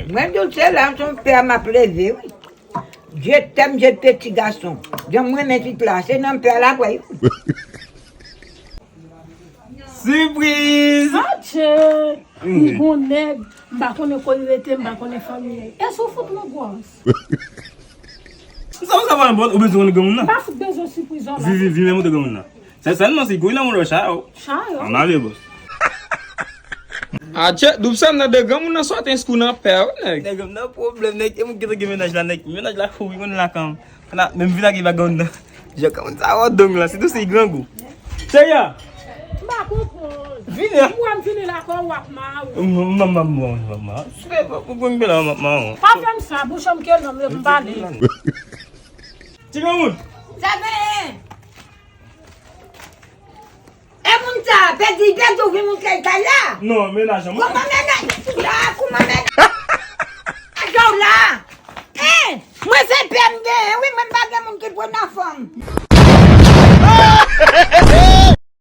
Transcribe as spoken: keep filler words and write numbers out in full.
Mwen di w se la, se yon pè m ap leve, wi. Je t'aime, je te ti gason. Jan mwen renmen tit la, se nan pè la, vre. Sipriz! Atchè! M gon nèg, m pa konnen kote l rete, m pa konnen fanmi l. E si w fout mwen gwòs? Sa, sa va bon, ou bezwen konn granmoun nan? M pa fout bezwen sipriz, non. Vin, vin, vin, men montre granmoun nan. Se sèlman si gouy nan moun sa yo. Sa yo. An ale, bòs. Atchè, doub sa nan de granmoun nan sot enskou nan pè, wi, nèg. Nèg, m nan pwoblèm, nèg, e moun ki te gen mennaj la, nèg. Mennaj la kouri, moun la kanm. Kana, menm vin ak bagay nan. Jan kanm sa, wè dong la, sitou se grangou. Cheri a! M pa konprann. Vini a. Ou wè m vini la, kò w ap mawon. Manman, manman, manman. Sou ke pou gwen la, manman. Pa fè m sa, bouch an m ke nonm yo m pale. Ti granmoun. Sa genyen. E moun sa, pèdi, pèdi, ou vin moun kay kay la? Non, mennaj an. Kòman mennaj? La, kòman mennaj? Mennaj ou la? Hein? Mwen se pè m genyen, wi, mwen m pa gen moun ki pran nan fanm.